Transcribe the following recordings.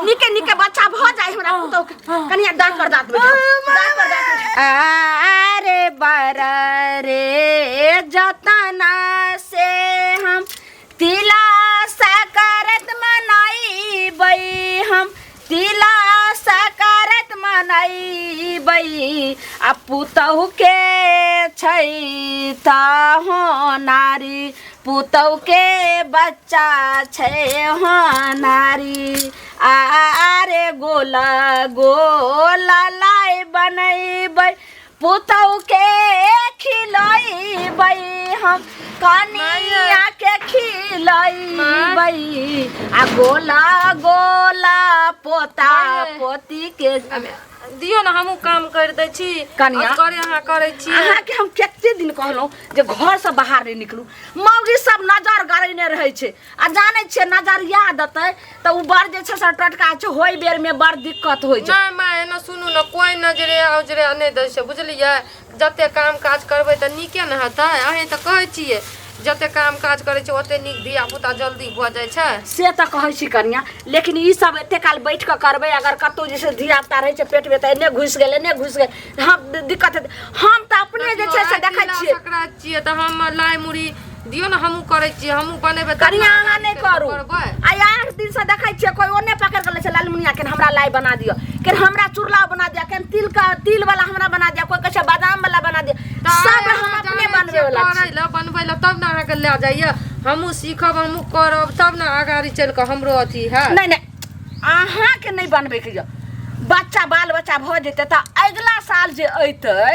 नीके नीके बच्चा भऽ जाय हमरा पुतहु के कनिया दाँत पर दाँत बैठाउ दाँत पर दाँत बैठाउ। अरे बर रे जतना से हम तिला सकरत मनाइबै हम तिला सकरत मनाइबै आ पुतहु के छै त हो नारी पुतहु के बच्चा छै हो नारी आरे गोला गोला लाइ बनैबै पुतहु के खिलैबै हम कनिया के खिलैबै आ गोला गोला पोता पोती के दियौ ने हमहूँ काम करि दै छी कनिया। असगरे अहाँ करै छी अहाँके हम कते दिन कहलहुँ जे घरसँ बाहर नहि निकलू मौगी सब नजर गड़ेने रहै छै आ जानै छियै नजरिया देतै तऽ ओ बड़ जे छै से टटका छै होय बेरमे बड़ दिक्कत होइ छै नहि माय एना सुनू ने कोइ नजरे उजरे नहि दै छै बुझलियै जते काम काज करबै तऽ नीके ने हेतै अहीं तऽ कहै छियै जते काम काज करै छै ओते नीक धिया पुता जल्दी भऽ जाइ छै से तऽ कहै छी कनिया लेकिन ई सब एते काल बैठ कऽ करबै अगर कतहु जे छै धिया पुता रहै छै पेटमे तऽ एने घुसि गेल एने घुसि गेल हम दिक्कत हेतै हम तऽ अपने जे छै से देखै छियै सकरात छियै तऽ हम लाइ मुरही दियौ ने हमहूँ करै छियै हमहूँ बनेबै तब ने कनिया अहाँ नहि अगाड़ी करू करबै आ 8 दिन से देखै छियै कोइ ओने पकड़ के लै छै लालमुनिया के हमरा लाइ बना दिअ के हमरा चुरला बना दिअ के तिल का तिल वाला हमरा बना दिअ कोइ कहै छै बादाम वाला बना दिअ तऽ सब अहाँ हम अपने जानै बनबै छियै वाला करै छी लए बनबै लए तब ने अहाँके लए जाइए हमहूँ सीखब हमहूँ करब तब ने अगाड़ी चलि कऽ हमरो अथी हैत नहि नहि अहाँके नहि बनबैके यऽ बच्चा बाल बच्चा भऽ जेतै तऽ अगिला साल जे अयतै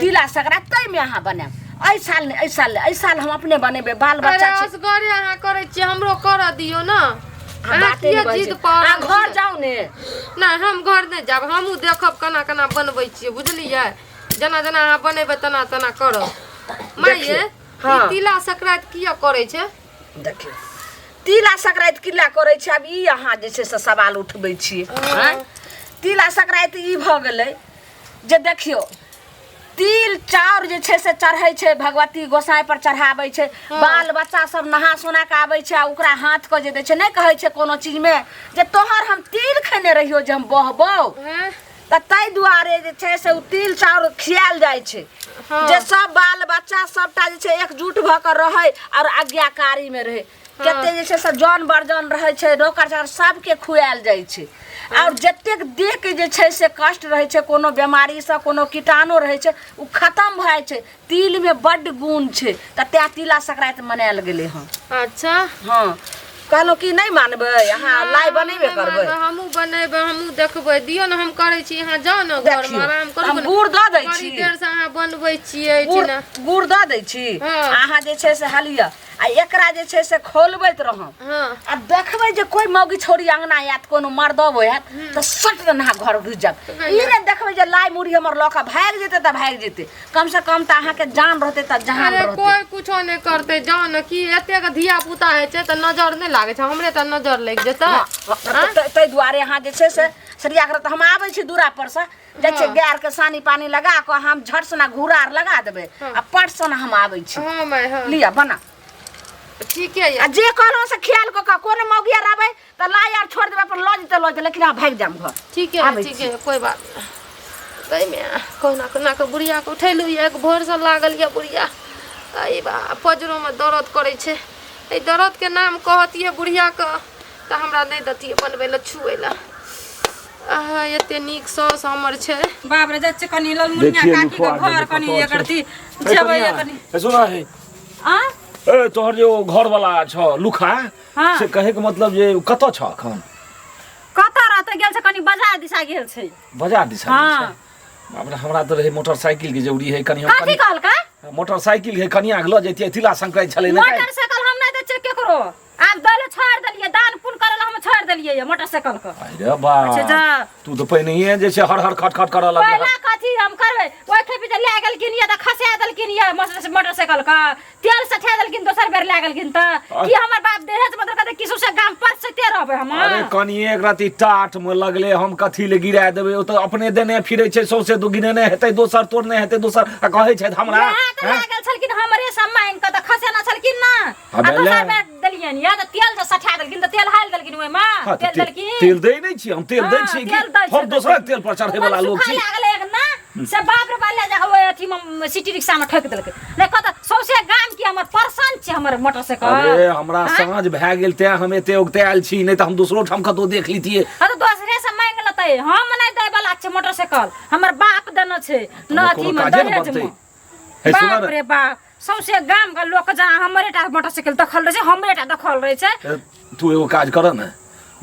तिला संक्रांति ताहिमे अहाँ बनायब एहि साल नहि एहि साल नहि एहि साल हम अपने बनेबै बाल अरे बच्चा छै असगरे अहाँ करै छियै हमरो करऽ दियौ ने अहाँ अहाँ बाते किया नहि बजै जिद छी। पर अहाँ घर जाउ ने नहि हम घर नहि जायब हमहूँ देखब केना केना बनबै छियै बुझलियै जेना जेना अहाँ बनेबै तेना तेना करब माय देखियौ, ये हँ। ई तिला संक्रांति किया करै छै देखियौ तिला संक्रांति किला करै छै आब ई अहाँ जे छै से सवाल उठबै छियै आँय? तिला संक्रांति ई भऽ गेलै जे देखियौ तिल चाउर जे छै से चढ़ै छै भगवती गोसाई पर चढ़ाबै छै बाल बच्चा सब नहा सोना के आबै छै आ ओकरा हाथ के जे दै छै नहि कहै छै कोनो चीजमे जे तोहर हम तिल खेने रहियो जे हम बहबौ हैं? तऽ ताहि दुआरे जे छै से ओ तिल चाउर खियाल जाइ छै जे सब बाल बच्चा सबटा जे छै एकजुट भऽ कऽ रहै आओर आज्ञाकारीमे रहै कते जे छै से जन बर्जन रहै छै नौकर चाकर सबके खुआएल जाइ छै आओर जतेक देहके जे छै से कष्ट रहै छै कोनो बेमारीसँ कोनो कीटाणु रहै छै ओ खतम भऽ जाइ छै तिलमे बड्ड गुण छै तऽ तेँ तिला संक्रान्ति मनायल गेलै हँ अच्छा हँ कहलहुँ कि नहि मानबै अहाँ लाइ बनेबे करबै हमहूँ बनेबै हमहूँ देखबै दियौ ने हम करै छी अहाँ जाउ ने घरमे देखियौ आराम करू हम ने गुड़ दऽ दै बड़ी छी देरसँ अहाँ बनबै छियै गुड़ ने गुड़ दऽ दै छी हँ। अहाँ जे छै से हलिअ आ एकरा जे छै से खोलबैत रहम हँ आ देखबै जे कोइ मौगी छौड़ी अंगना आयत कोनो मर्दब आयत तऽ सट दने अहाँ घर घुसि जायब ई नहि देखबै जे लाइ मुरही हमर लऽ कऽ भागि जेतै तऽ भागि जेतै कम से कम तऽ अहाँके जान रहतै तऽ जहान अरे रहतै कोइ कुछो नहि करतै जाउ ने की एतेक धिया पुता होइ छै तऽ नजर नहि लागै छै हमरे तऽ नजर लागि जेतै ताहि दुआरे अहाँ जे छै से सरिया कऽ तऽ हम आबै छी दूरा पर से जाइ छियै गाय आरके सानी पानी लगा कऽ हम झट सना घूरा आर लगा देबै आ पट सना हम आबै छी हँ माय हँ लिअ बना ठीके आ यऽ जे कहलहुँ से ख्याल कऽ कऽ कोनो मौगी आर आबै तऽ लाइ आर छोड़ि देबै अपन लऽ जेतै लऽ जेतै लेकिन अहाँ भागि जायब घर ठीके यऽ आबै ठीके यऽ कोइ बात नहि ताहिमे कहुना कहुना कऽ बुढ़ियाके उठेलहुँ यऽ एक भोरसँ लागल यऽ बुढ़िया अइ बा पजरोमे दर्द करै छै एहि दर्दके नाम कहतियै बुढ़ियाके तऽ हमरा नहि देतियै बनबै लए छुबै लए आहा एते नीक साउस हमर छै बाप रे जाइ छियै कनी ललमुनिया देखिए काकी के लुखुआ घर के कनी कतऽ एकर छै। अथी ए जेबै कनिया, कनी ए सुना है आ ए तोहर जे ओ घर वाला छ लुखा हाँ। से कहे के मतलब जे ओ कतऽ छ अखन कतऽ रहतै गेल छै कनी बाजार दिशा गेल छै बाजार दिशा गेल हाँ। छै। बाप रे हमरा तऽ रहै मोटरसाइकिल के जरूरी है कनि हम कथी कनि कहलकै मोटरसाइकिल है कनिया के लऽ जैतियै तिला संक्रांति छलै ने काल्हि। मोटरसाइकिल हम नहि दै छियै केकरो आब दै लए छोड़ि देलियै दान पुण्य करै लए हम छोड़ि देलियै ये मोटरसाइकिल के अरे बा अच्छा जा तू तऽ पहिनहिए जे छै हर हर खट खट करऽ लगलै पहिला कथी हम करबै ओहि खेपी जे लए गेलखिन ये तऽ खसा देलखिन ये मोटरसाइकिल के तेल सठा देलखिन दोसर बेर लए गेलखिन तऽ की हमर बाप दहेज मतलब कहते किसु से गाम पर से ते रहबै हम अरे कनिए एक राति टाट में लगले हम कथी ले गिरा देबै ओ तऽ अपने देने फिरै छै सौंसे दू गिनेने हेतै दोसर तोड़ने हेतै दोसर आ कहै छथि हमरा वएह तऽ हैं? लए गेल छलखिन हमरे सब मांगि कऽ तऽ खसेना छलखिन ना आ आ भेलै। दोसर बेर देलियनि या तऽ तेल जे सठा देलखिन तऽ तेल हारि देलखिन ओहिमे। हाँ, तऽ तेल देलखिन। तेल दै नहि छी हम, तेल दै हाँ, छी कि तेल दै छै, हम दोसरक तेल पर चढ़ै वाला लोक सुखा छी। लागलै एक ना से बाप रे बाप, ले जा ओहि अथी मे सिटी रिक्शा मे ठोकि देलकै। नहि कत सौंसे गाम की हमर परसन छै हमर मोटरसाइकिल। अरे हमरा आँय? साँझ भए गेल तें हम एते उगतायल छी, नहि तऽ हम दोसरो ठाम कतौ देख लितियै। हाँ तऽ दोसरे से मांगि लेतै, हम नहि दै वाला छै मोटरसाइकिल, हमर बाप देने छै न हमर अथी कोनो मे काजे ने दहेज बनतै। मे। हे सुनऽ बाप ने। रे बाप, सौंसे गाम के लोक जहाँ हमरे टा मोटरसाइकिल देखल रहै छै, हमरे टा देखल रहै छै। ए, तू एगो काज कर ने,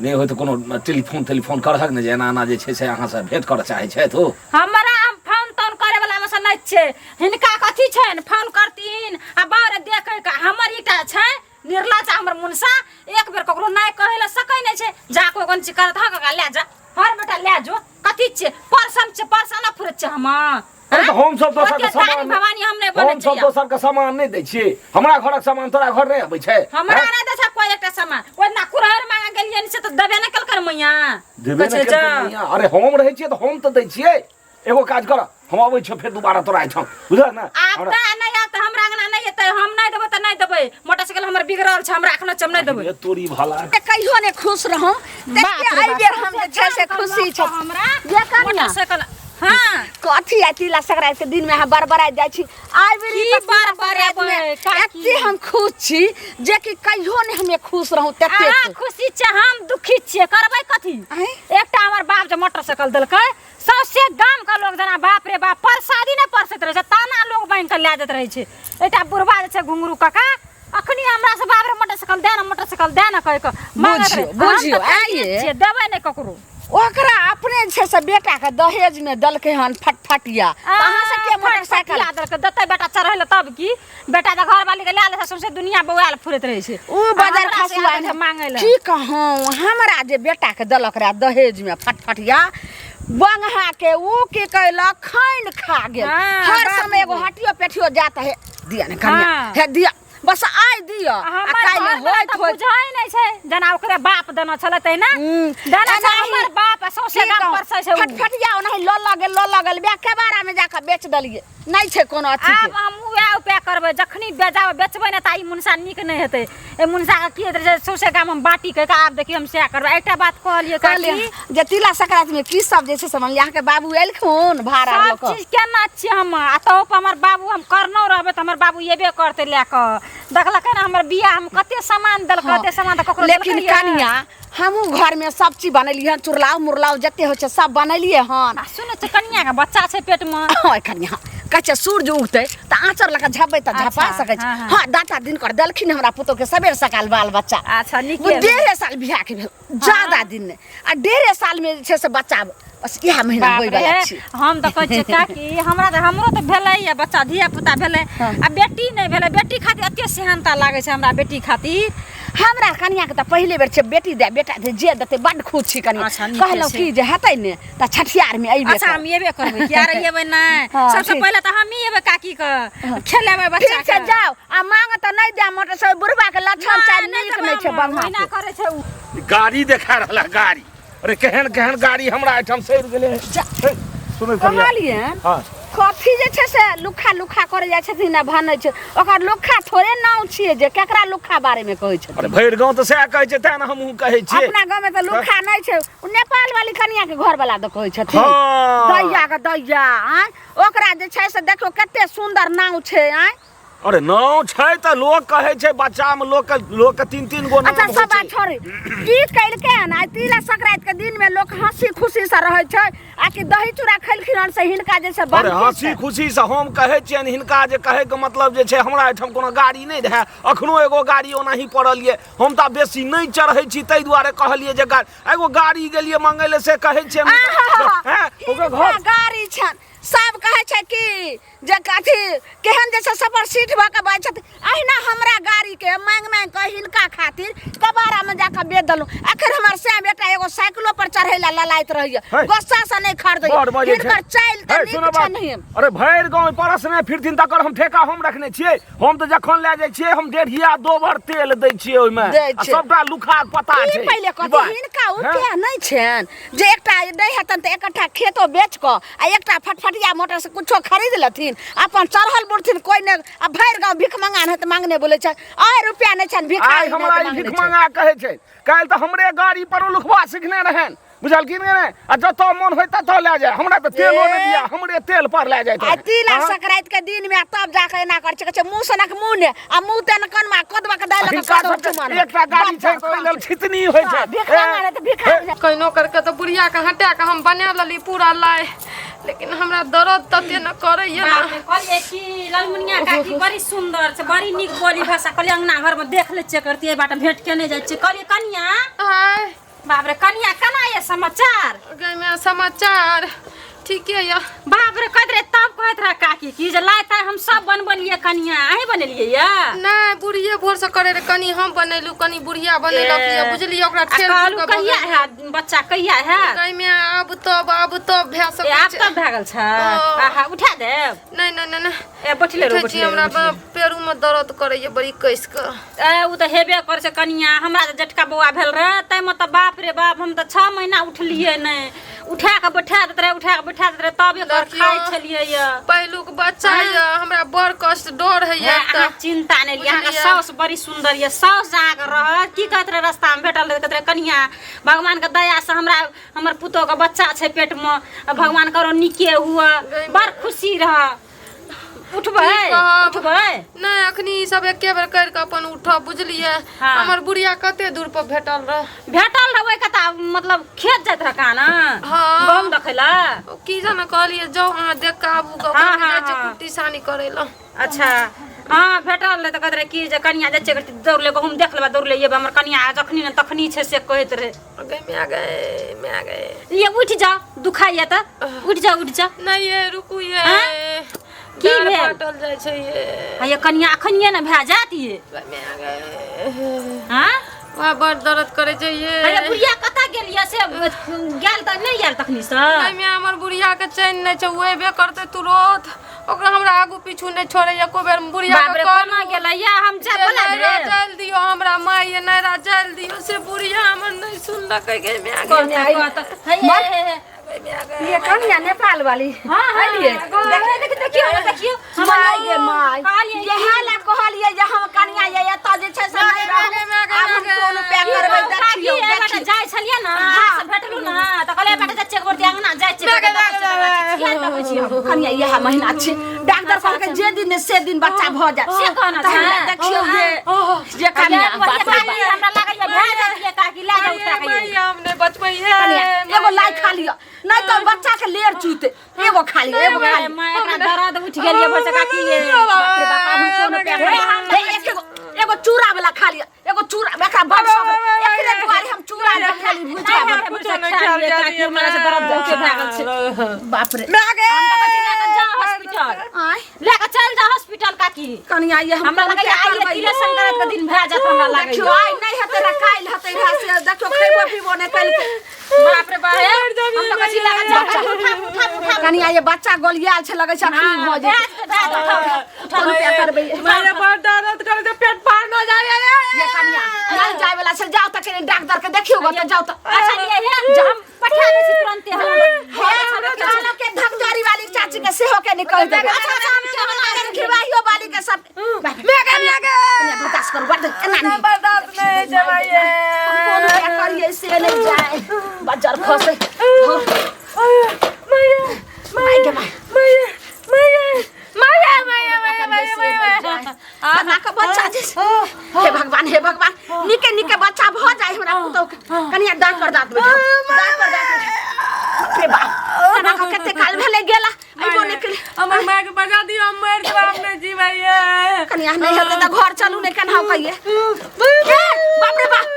नहि होय तऽ कोनो टेलीफोन टेलीफोन करहक ने जे एना एना जे छै से अहाँसँ भेंट करऽ चाहै छथि ओ। हमरा हम फोन तोन करे वाला में से नहि छै, हिनका कथी छनि फोन करथिन आ बाहर देखे के। हमर एकटा छै निर्लज हमर मुनसा, एक बेर ककरो नहि कहै लए सकै नहि छै, जा कोइ कोन चीज करत, हँ काका लए जा, हर बेटा लए जो, कथी छै परसन छै, परसन फुरत छै हमर। अरे तऽ हम सब दोसर के ओते दानी सामान भवानी हम नहि बनै हम सब छियै। दोसर के सामान नहि दै छियै, हमरा घरक सामान तोरा घर नहि अबै छै। हमरा हैं? नहि दै छै कोइ एकटा सामान, ओहि दिना कुरहर मांगे गेलियै से तऽ देबे नहि केलकै मैया। देबे कहै नहि छै, केलकै जा। मैया। अरे हम रहै छियै तऽ हम तऽ दै छियै। एगो काज कर, हम अबै छियौ फेर दोबारा तोरा एहिठाम, बुझलक ने? आब हमरा तऽ नहि आयत, हमरा अंगना नहि एतै, हम नहि देबै तऽ नहि देबै। मोटरसाइकिल हमर बिगड़ल छै, हमरा एखनो छै, हम नहि देबै। अरे तोरी भला के कहियो नहि खुश रहूं बाप तेते रे एहि बाप, बेर हम जे छै से खुशी छै। हमरा ये कनिया। मोटरसाइकिल। हाँ। कथी आ तिला संक्रांति के दिन में अहाँ बड़बड़ाइत जाइ छी, आइ बेरी की तऽ तिला बड़बड़ेबै, संक्रांति में काकी? एते हम खुश छी जे कि कहियो नहि हम खुश रहूं तेते। अहाँ खुशी छियै, हम दुखी छियै, करबै कथी? आँय? एकटा हमर बाप जे मोटरसाइकिल देलकै, सौंसे गाम के लोग जेना बाप रे बाप परसादी नहि परसैत रहै छै, ताना लोग बान्हि कऽ लए जाइत रहै छै। एकटा बुढ़बा जे छै घुंघरू काका, अखनी हमरा से बाप रे मोटरसाइकिल दे ना, मोटरसाइकिल दे ना कहि कऽ मांगैत बुझियौ, रहै। हम बुझियौ, तऽ कहिए आइए। छियै, देबै नहि ककरो। ओकरा अपने जे छै से बेटा के दहेज में देलकै हन फटफटिया, तऽ अहाँ सबके मोटरसाइकिल फटफटिया देलकै, देतै बेटा चढ़ै लए तब की, बेटा तऽ घरवाली के लए लै छै, सौंसे दुनिया बौआयल फुरैत रहै छै। ओ बाजार हमरा से खसुआ आबै छै मांगै लए। की कहूँ, हमरा जे बेटा के देलक रहे दहेज में फटफटिया, बंगहा के ऊ की कैलक खैन खा गेल। हाँ, हर बाप समय एगो रे। हटियो पेठियो जात है, दिया ने कनिया, हाँ। हे दिया, बस आइ दिया, आ हमर काल्हि घरवला होइत तऽ होइत बुझै नहि छै, जेना ओकरे बाप देने छलै तहिना देने छै एनाही हमर बाप, आ सौंसे की गाम कहू, परसै छै ऊ। फटफटिया ओनाही लऽ लऽ गेल, लऽ लऽ गेल, बे केबाड़ा में जाकऽ बेच देलियै, नहि छै कोनो अथी के। आब हम उएह उपाय करबै, जखनी बेजाब बेचबै ने तऽ ई मुनसा नीक नहि हेतै। ए मुनसा के की हेतै जे सौंसे गाम हम बाटी कहि कऽ आब देखियौ हम सएह करबै। एकटा बात कहलियै काकी, कहलियै जे तिला संक्रांति में की सब जे छै से मानि अहाँके बाबू एलखुन भाड़ा लऽ सब कऽ? चीज केना छियै हम, आ तहु पर हमर बाबू, हम करनौ रहबै तऽ हमर बाबू एबे करतै लए कऽ। देखलकै ने हमर बियाह मे कते सामान देलकै, हाँ। कते सामान तऽ ककरो लेकिन देलकैये। कनिया हमहूँ घर में सब चीज बनेलियै हन, चुरलाउ मुरलाउ जते होइ छै सब बनेलियै हन। आ सुनै छियै कनिया के बच्चा छै पेट मे। हँ कनिया, कहै छै सूर्य उगतै तऽ आँचर लऽ कऽ झपबै तऽ झपा अच्छा, सकै छै। हाँ, हाँ। हँ, दाता दिनकर देलखिन हमरा पुतोह के सबेर सकाल बाल बच्चा। अच्छा, नीके ओ 1.5 साल बियाह के भेल, ज्यादा दिन नहि, आ 1.5 साल में जे छै से बच्चा बस इएह महीना बाप होय वाला रे, छै। हम तऽ कहै छियै काकी, हमरा तऽ हमरो तऽ भेलै या बच्चा, धिया पुता भेलै, हाँ। आ बेटी नहि भेलै। बेटी खातिर एते सेहनता लागै छै हमरा बेटी खातिर। हमरा कनिया के तऽ पहिले बेर छै बेटी दे बेटा दे जे देतै बड्ड खुश छी कनिया। अच्छा, नीके कहलहुँ छै। की जे हेतै ने तऽ छठियार में अइबे अच्छा, करब। हम एबे करबै, किया रे एबै नहि? हाँ, सबसँ ठीक। पहिले तऽ हमही एबै काकी के खेलेबै बच्चा ठीक छै के। जाउ, आ मांग तऽ नहि देब मोटरसाइकिल, बुढ़बा के लक्षण चालि नहि नीक देबै नहि छै हम, बंगहा ओहिना के। करै छै उ। गाड़ी देखा रहल है गाड़ी, अरे केहन केहन गाड़ी हमरा एहिठाम सड़ि गेलै। हे, सुनै कनिया। कहलियै हाँ। कथी जे छै से लुखा लुखा करे जाइ छथिन आ भने छै, ओकर लुखा थोड़े नाम छियै जे केकरा लुखा बारे में कहै छथिन। अरे भरि गाँव तऽ सएह कहै छै, तें ने हमहूँ कहै छियै। अपना गाँव में तऽ लुखा नहि छै, ओ नेपाल वाली कनिया के घर वाला तऽ कहै छथिन। हाँ। दैया के दैया, आँय ओकरा जे छै से देखियौ कते सुन्दर नाम छै। आँय अरे नाम छै तऽ लोक कहै छै, बच्चा में लोक के, लोक के तीन तीन गो नाम अच्छा होइ सब बात छै। छोड़ी, की केलकै हन आइ तिला संक्रांति के दिन में लोक हंसी खुशी से रहै छै, आ कि दही चूड़ा खेलखिन हन से हिनका जे छै अरे बंद हंसी खुशी से हम कहै छियनि हिनका जे कहै के मतलब जे छै हमरा एहिठाम कोनो गाड़ी नहि रहै, अखनो एगो गाड़ी ओनाही पड़ल ये, हम तऽ बेसी नहि चढ़ै छी ताहि दुआरे कहलियै जे गाड़ी, एगो गाड़ी गेलियै मंगै लए से कहै छियनि। आहा, हैं, ओकर हिनका घर गाड़ी छनि, सब कहै छै कि जे कथी केहन जे छै सफर सीट भऽ कऽ बाजै छथिन। अहिना हमरा गाड़ीके माँगि माँगि कऽ हिनका खातिर कबाड़ामे जाकऽ बेच देलहुँ। अखन हमर सैं बेटा एगो साइकिलो पर चढ़ै लए ललाइत रहैए, है। गुस्सासँ नहि नहि खरीदै बड़ बजै छै। हिनकर चालि तऽ हे, नीक सुनऽ छै बात। नहि अरे भरि गाँव परसने फिरथिन तकर हम ठेका हम रखने छियै हम तऽ जखन लए जाइ छियै हम डेढ़िया दोबर तेल दै छियै ओहिमे दै आ छै। सबटा लुखा के पता ई छै पहिले ई कहती बात। हिनका हैं? उपाय नहि छनि जे एकटा नहि हेतनि तऽ एकट्ठा खेतो बेच कऽ आ एकटा फटफटिया मोटर से कुछो खरीद लेथिन अपन चढ़ल बुढ़थिन कोइ नहि आ भरि गाँव भीख मंगा नहि तऽ मांगने बोलै छै आइ रुपया नहि छनि आइ भिखारी हमरा नहि ई तऽ भीख मांगने छै मंगा कहै छै काल्हि तऽ हमरे गाड़ी पर ओ लुखबा सिखने रहनि बुझलखिन कि नहि आ जतऽ मन होइ ततऽ लए जाय हमरा तऽ तेलो नहि दिया हमरे तेल पर लए जाइत आ रहै। तिल आर हँ? संक्रांति के दिन में तब जाके एना कर छै कहै छै मुँह सनक मुँह ने आ मुँह तेन कनमा कदवा के दालि हिनका सबके एकटा गाड़ी छै तऽ ओहि लेल छितनी होइ छै भीख मंगा नहि तऽ भिखारी कहिनो करके तऽ बुढ़ियाके हटा कऽ हम बना लेली पूरा लाइ लेकिन हमरा दर्द तते ने करैए ने बाप रे, कहलियै कि ललमुनिया काकी बड़ी सुन्दर छै बड़ी नीक बोली भाषा कहलियै अंगना घरमे देख लै छियै करतियै बाटे भेंट केने जाइ छियै कहलियै कनिया आय बाप रे कनिया केना ये समाचार गायमे समाचार ठीके यऽ बाप रे कहैत रहे तब कहैत रहे काकी कि जे लाइ ताइ हम सब बनबलियै कनिया अहीं बनेलियै ये नहि बुढ़िए भोरसँ करे रहे कनि हम बनेलहुँ कनि बुढ़िया बनेलक यऽ बुझलियै ओकरा आ ठेल कहलू ठूल कऽ कहिया हैत बच्चा कहिया हैत गायमे आब तब आब तब भए ए सकै आब छै तब भए गेल छै ओ। आहा उठा देब नहि नहि नहि नहि ए बैठले रहू उठै छी बैठले हमरा रहू, पेरूमे दर्द करैए बड़ी कसि कऽ ए उ तऽ हेबे करै छै कनिया हमरा जे जेठका बौआ भेल रहै ताहिमे तऽ बाप रे बाप हम तऽ 6 महीना उठलियै नहि उठा कऽ बैठा दैत रहै उठा कऽ बैठा दैत रहै तब एकर देखियौ। खाइ छलियै यऽ पहिलुक बच्चा यऽ हमरा बड़ कष्ट डर होइए हे, अहाँ चिन्ता नहि लिअ अहाँके बुझलियै। साउस बड़ी सुन्दर यऽ साउस जे अहाँके रहत की कहैत रहै रस्तामे भेटल रहै कहैत रहै कनिया भगवानके दयासँ हमरा हमर पुतोहके बच्चा छै पेटमे आ भगवान करो नीके हुए बड़ खुशी रह उठबै की कहब? उठबै नहि अखनी ई सब एके बेर करि कऽ अपन उठब बुझलियै हाँ। हमर बुढ़िया कते दूर पर भेटल रह भेटल रहै कता मतलब खेत जाइत रह काना हाँ। गहूम देखै लए ओ की जाने कहलियै जाउ अहाँ देख कऽ आबू गऽ हाँ, कहलकै हाँ, जाइ छियै हाँ। कुट्टी सानी करै लए अच्छा हाँ भेटल रहै तऽ कहैत रहै कि जे कनिया जाइ छियै दौड़ले गहूम देख लेबै दौड़ले अयबै हमर कनिया जखनी ने तखनी छै से कहैत रहै गई मैं गए मैं गए ये उठ जाओ दुखाइए तऽ उठ जाओ उठ जाओ नहीं ये रुकू ये हाँ? की डाँड़ भेल? फाटल जाइ छै ये आ ये कनिया अखनिए ने भए जायत ये गई मैं गए हाँ वहाँ बड़ दर्द करे छै ये अरे बुढ़िया कतऽ गेल ये से गेल तऽ नहि गेल तखनी से गई मैं हमर बुढ़िया के चैन नहीं छै ओ एबे करतै तुरंत ओकरा हमरा आगू पीछू नहीं छोड़े एको बेर बुढ़िया बाप के रे कहलहुँ कोना गेलै या हम जा जे बोला नैरा रे जाइल दियो हमरा माय ये नैरा जाइल दियो से बुढ़िया हमर नहीं सुनलकै गे माय गे कहत कहत हे हे हे ये कनिया नेपाल वाली हां हां अलिए। देखियो देखियो देखियो माय गे माय कहलियै इएह ला कहलियै जे हम कनिया ये एतऽ जे छै से नहि माय गे, रहू माय गे, आब हम माय गे। कोन उपाय करबै देखियौ देखियौ जाइ छलियै ना से भेटलु ना तऽ कहलियै बेटा जाइ छियै एक बेर अंगना जाइ छियै देखै छियै हम। कनिया इएह महीना छै डॉक्टर कहलकै जे दिन ने से दिन बच्चा भऽ जायत से कहना तहन छै? देखियौ जे जे कनिया काकी, बाप रे बाप। हमरा लागैया भए जाइए काकी लए जाउ उठा के माय हम नहीं बचबै हे कनिया एगो लाइ खा लिअ नहि तऽ बच्चा के लेर चूते एगो खा लिअ एगो खा लिअ माय एकरा दर्द उठि गेल ये बच्चा काकी ये बाप रे बाप आब हम कोन उपाय करबै? हे, एक एगो एगो चूड़ा वाला खा लिअ एगो चूड़ा एकरा बड़ शौक एकरे दुआरे हम चूड़ा नहि खेली भुजिया नहि, बना। कुछो नहि खायल काकी हमरा से दर्द बहुते भए गेल छै बाप रे हम तऽ कहै छी लए कऽ जाउ हॉस्पिटल आँय लए कऽ चलि जाउ हॉस्पिटल काकी कनिया ये हम हमरा कोन लगैया उपाय आइए करबै? तिले संक्रांति के दिन भए जायत हमरा लागैया देखियौ आइ नहि हेतै रह काल्हि हेतै रह से देखियौ खैबो पीबो नहि केलकै बाप रे बाप हम तऽ कहै छी लए कऽ जाउ काकी उठा उठा उठा कनिया ये बच्चा गोलियाल छै लगै छै अखनी भऽ भए जेतै जेतै भए जेतै उठा उठा कोन उपाय करबै माय बड़ दर्द करे छै पेट फाड़ न जाय रे ये कनिया नहि जाय वाला छै जाउ तऽ कनि डॉक्टर के देखियौ गो तऽ जाउ तऽ अच्छा लिए हे हम पठा दै छी तुरन्ते हम हे हमरा के धकजरी वाली चाची के सेहो के निकल देबै अच्छा अच्छा हम केहन अगर खिवाइयो वाली के सब मैं कनिया कनिया बर्दाश्त करू बर्दाश्त एना नहीं बर्दाश्त नहीं छै भाई हम कोन उपाय करियै से नहि जाय बजर खसै माय के माय बना के बच्चा जे हे भगवान हे भगवान निके निके बच्चा भऽ जाय हमरा पुतौह के कनिया दाँत पर दाँत बैठाउ दाँत पर दाँत बैठाउ बाप रे बाप केना कऽ कते काल भेलै गेला अइबो नहि केलै हमर माय के बजा दियो हम मर जेबै हम नहीं जीबै कनिया नहि हेतै तऽ घर चलू नहि केनाहु कहियै हे बाप रे बाप